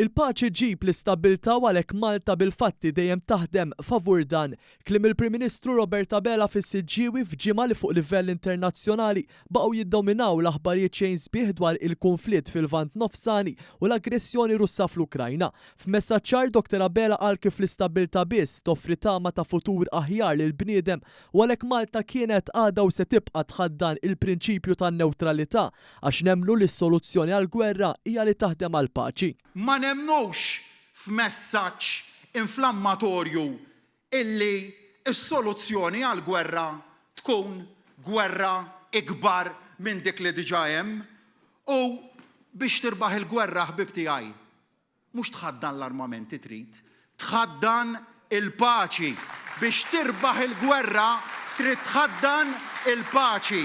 Il-paċi ġġib l-istabbiltà u għalhekk Malta bil-fatti dejjem taħdem favur dan. Kliem il-Prim Ministru Robert Abela fis-Siġġiewi f'ġimgħa li fuq livell internazzjonali baqgħu jiddominaw l-aħbarijiet xejn sbieħ dwar il-kunflitt fil-Lvant Nofsani u l-aggressjoni Russa fl-Ukrajna. F'messaġġ ċar Dr Abela qal kif l-istabbiltà biss toffri tama ta' futur aħjar lill-bniedem u għalhekk Malta kienet, għadha u se tibqa' tħaddan il-prinċipju tan-newtralità Għax nemmnu li s-soluzzjoni għall-gwerra hija li taħdem għall-paċi. Ma nemmnux f'messaġġ inflammatorju illi s-soluzzjoni għall-gwerra tkun gwerra ikbar minn dik li diġà hemm. U biex tirbaħ il-gwerra, ħbieb tiegħi, Mhux tħaddan l-armamenti trid, tħaddan il-paċi. Biex tirbaħ il-gwerra trid tħaddan il-paċi.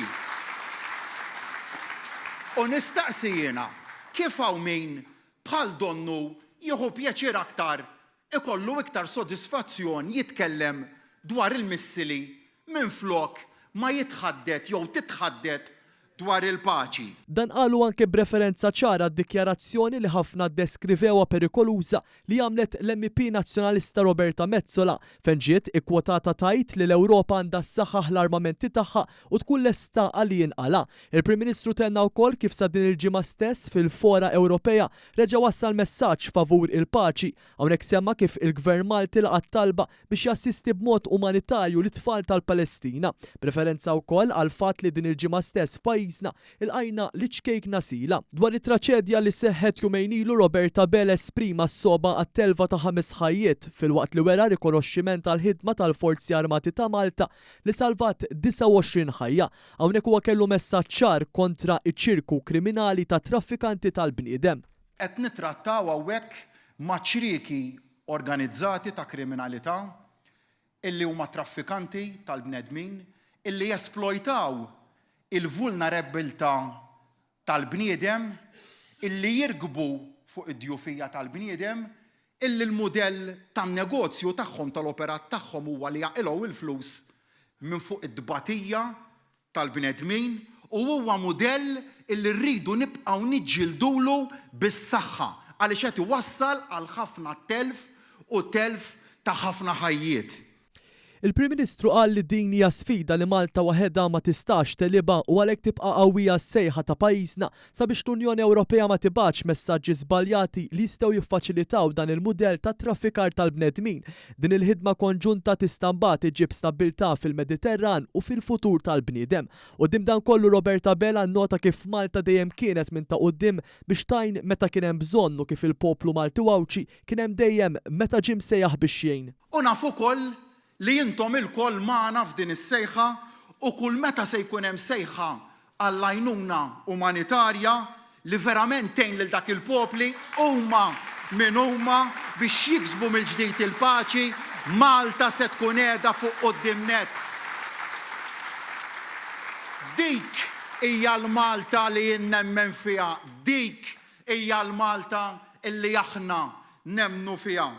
U nistaqsi jiena, kif hawn min bħal donnu jieħu pjaċir aktar, ikollu iktar sodisfazzjon jitkellem dwar il-missili minflok ma jitħaddet jew titħaddet dwar il-paċi. Dan qalu anke b'referenza ċara għad-dikjarazzjoni li ħafna ddeskrivewha perikoluża li għamlet l-MEP Nazzjonalista Roberta Metsola fejn ġiet ikkwotata tgħid li l-Ewropa għandha ssaħħaħ l-armamenti tagħha u tkun lesta għal li jinqala'. Il-Prim Ministru tenna wkoll kif sa din il-ġimgħa stess fil-fora Ewropea reġa' wassal messaġġ favur il-paċi. Hawnhekk semma kif il-Gvern Malti laqa' t-talba biex jassisti b'mod umanitarju lit-tfal tal-Palestina, b'referenza wkoll għall-fatt li din il-ġimgħa stess f'pajjiżna lqajna liċ-ċkejkna Sila. Dwar it-traċedja li seħħet jumejn ilu Robert Abela esprima s-sogħba għat-telfa ta' ħames ħajjiet filwaqt li wera rikonoxximent għall-ħidma tal-Forzi Armati ta' Malta li salvat 29 ħajja. Hawnhekk huwa kellu messaġġ ċar kontra ċ-ċirku kriminali ta' traffikanti tal-bniedem. Qed nittrattaw hawnhekk ma' ċrieki organizzati ta' kriminalità illi huma traffikanti tal-bnedmin illi jesplojtaw il-vulnerabbiltà tal-bniedem, illi jirkbu fuq id-djufija tal-bniedem, illi l-mudell tan-negozju tagħhom, tal-operat tagħhom huwa li jaqilgħu l-flus minn fuq it-tbatija tal-bnedmin u huwa mudell illi rridu nibqgħu niġġieldulu bis-saħħa għaliex qed iwassal għal ħafna telf u telf ta' ħafna ħajjiet. Il-Prim Ministru qal li din hija sfida li Malta waħedha ma tistax tegħlibha u għalhekk tibqa' qawwija s-sejħa ta' pajjiżna sabiex l-Unjoni Ewropea ma tibgħatx messaġġi żbaljati li jistgħu jiffaċilitaw dan il-mudell ta' traffikar tal-bnedmin. Din il-ħidma konġunta tista' mbagħad iġġib stabbiltà fil-Mediterran u fil-futur tal-bniedem. Quddiem dan kollu Robert Abela nnota kif Malta dejjem kienet minn ta' quddiem biex tgħin meta kien hemm bżonn u kif il-poplu Malti u Għawdxi kien hemm dejjem meta ġie msejjaħ biex jgħin. U naf ukoll li intom ilkoll magħna f'din is-sejħa u kull meta se jkun hemm sejħa għall-għajnuna umanitarja li verament tgħin lil dak il-popli, huma min huma, biex jiksbu mill-ġdid il-paċi, Malta se tkun qiegħda fuq quddiem nett. Dik hija l-Malta li jien nemmen fiha, dik hija l-Malta li aħna nemmnu fiha.